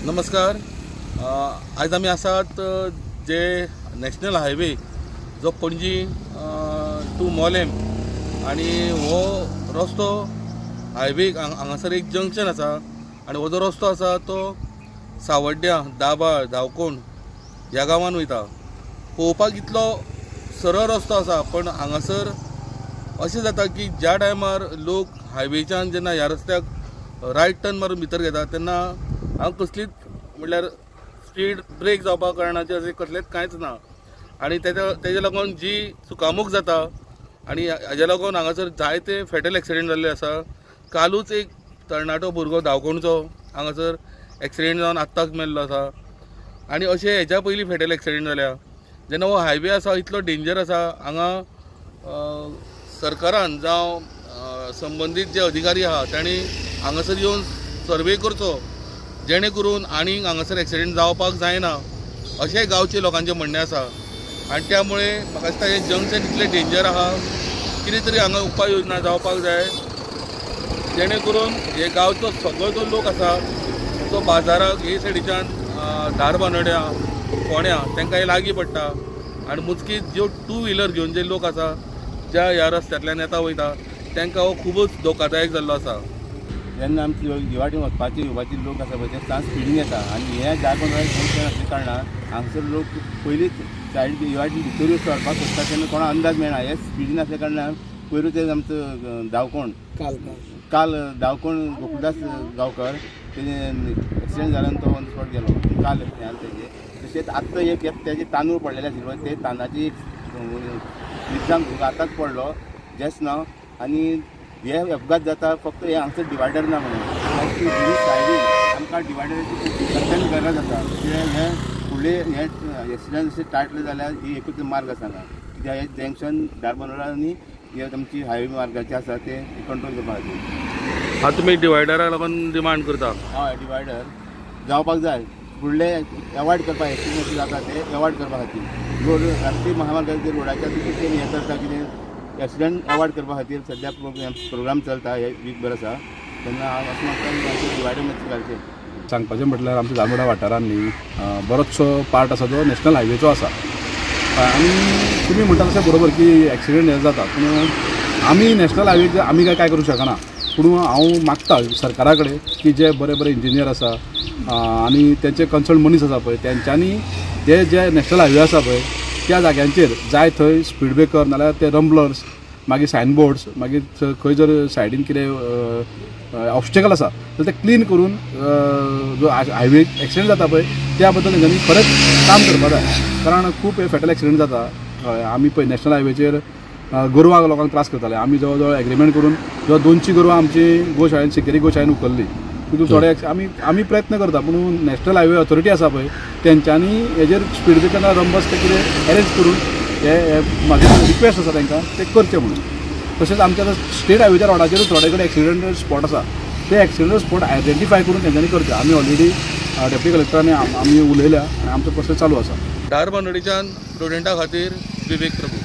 नमस्कार. आयज आमी आसात जे नॅशनल हायवे जो पणजी टू मोलेम आनी हो रस्तो हायवे हांगासर एक जंक्शन आसा आनी हो जो रस्तो आसा तो सावड्ड्या, दाबाळ, धावकोण ह्या गांवान वयता. पळोवपाक इतलो सरळ रस्तो आसा पण हांगासर अशें जाता की ज्या टायमार लोक हायवेच्यान जेन्ना ह्या रस्त्याक रायट टर्न मारून भितर घेता तेन्ना हांगा कसलीच म्हणल्यार स्पीड ब्रेक जावपा कारणाचें अशें कसलेंच कांयच ना आनी तेज्या लागून जी चुकामूक जाता आनी हाज्या लागून हांगासर जायते फेटल एक्सिडेंट जाल्ले आसा. कालूच एक तरणाटो भुरगो धावकोणचो हांगासर एक्सिडेंट जावन आत्ताक मेल्लो आसा आनी अशें हेज्या पयलीं फेटल एक्सिडेंट जाल्या. जेन्ना हो हायवे आसा इतलो डेंजर आसा, हांगा सरकारान जावं संबंदीत जे अधिकारी आहा तांणी हांगासर येवन सर्वे करचो जेणे करून आनीक हांगासर एक्सिडेंट जावपाक जायना अशें गांवचे लोकांचें म्हणणें आसा. आनी त्यामुळे म्हाका दिसता हें जंक्शन इतलें डेंजर आहा, कितें तरी हांगा उपाय योजना जावपाक जाय जेणे करून हे गांवचो सगळो जो लोक आसा तो बाजाराक हे सायडीच्यान धारबानोड्या, फोंड्या तांकां हें लागीं पडटा आनी मुजकीत ज्यो टू व्हिलर घेवन जे लोक आसा ज्या ह्या रस्त्यांतल्यान येता वयता तांकां हो खुबूच धोकादायक जाल्लो आसा. जेन्ना आमची दिवाडी वचपाची येवपाची लोक आसा पळय ते सांज स्पिडीन येता आनी हे धारबांदोडा जंक्शन आसल्या कारणान हांगसर लोक पयलींच सायड दिवाडी भितर सरपाक सोदता तेन्ना कोणा अंदाज मेळना. हे स्पिडीन आसल्या कारणान पयरूच ते आमचो धावकोण काल धावकोण गोकुलदास गांवकर तेजे एक्सिडेंट जालो आनी तो ऑन the spot गेलो काल हें तेजे. तशेंच आत्तां एक तेजे तांदूळ पडलेले आशिल्ले पळय ते तांदळाची एक निजाम आतांच पडलो जस्ट नाव. आनी हे अपघात जाता फक्त हे हांगसर डिवायडर ना म्हणून सायडीन आमकां डिवायडराची अत्यंत गरज आसा. कित्याक हे फुडले हे एक्सिडंट जशें टाळटले जाल्यार ही एकूच मार्ग आसा हांगा. कित्याक हे जंक्शन धारबांदोडा आनी हे आमची हायवे मार्गाचे आसा ते कंट्रोल करपा खातीर. आतां तुमी डिवायडराक लागून डिमांड करता? हय, डिवायडर जावपाक जाय, फुडले एवॉयड करपाक एक्सिडंट जाता ते एवॉयड करपा खातीर. रोड राष्ट्रीय महामार्गाचे रोडाच्या ते हें करता कितें एक्सिडंट एवॉयड करपा खातीर सद्या प्रोग्राम चलता हे वीकभर आसा तेन्ना हांव अशें मागता डिवायडर मातशें घालचें. सांगपाचें म्हटल्यार आमच्या धारबांदोडा वाठारांत न्ही बरोचसो पार्ट आसा जो नॅशनल हायवेचो आसा आनी तुमी म्हणटा तशें बरोबर की एक्सिडंट हे जाता पूण आमी नॅशनल हायवे आमी काय काय करूंक शकना. पूण हांव मागता सरकारा कडेन की जे बरे बरे इंजिनियर आसा आनी तेंचे कन्सर्न मनीस आसा पळय तेंच्यांनी ते जे नॅशनल हायवे आसा पळय त्या जाग्यांचेर जाय थंय स्पीड ब्रेकर नाल्यार ते रंबलर्स, मागीर सायन बोर्ड्स, मागीर खंय जर सायडीन कितें ऑब्स्टेकल आसा जाल्यार ते क्लीन करून जो हायवे एक्सिडंट जाता पळय त्या बद्दल तेंच्यांनी खरेंच काम करपाक जाय. कारण खूब फेटल एक्सिडंट जाता. आमी पळय नॅशनल हायवेचेर गोरवां लोकांक त्रास करताले. आमी जवळ जवळ एग्रीमेंट करून जवळ 200 गोरवां आमची गोशाळेन सिकेरी गोशाळेन उखल्ली. तितून थोडे आमी प्रयत्न करता पूण नॅशनल हायवे ऑथॉरिटी आसा पळय तेंच्यांनी हेजेर स्पीड ब्रेकर रंबस ते कितें एरेंज करून हे म्हाजें रिक्वेस्ट आसा तांकां ते करचें म्हणून. तशेंच आमच्या आतां स्टेट हायवेच्या रोडाचेरूय थोडे कडेन एक्सिडंट स्पॉट आसा ते एक्सिडंट स्पॉट आयडेंटिफाय करून तेंच्यांनी करचें. आमी ऑलरेडी डेप्युटी कलेक्टरांनी आमी उलयल्या आनी आमचो प्रोसेस चालू आसा. धारबांदोडेच्यान प्रुडंटा खातीर विवेक प्रभू.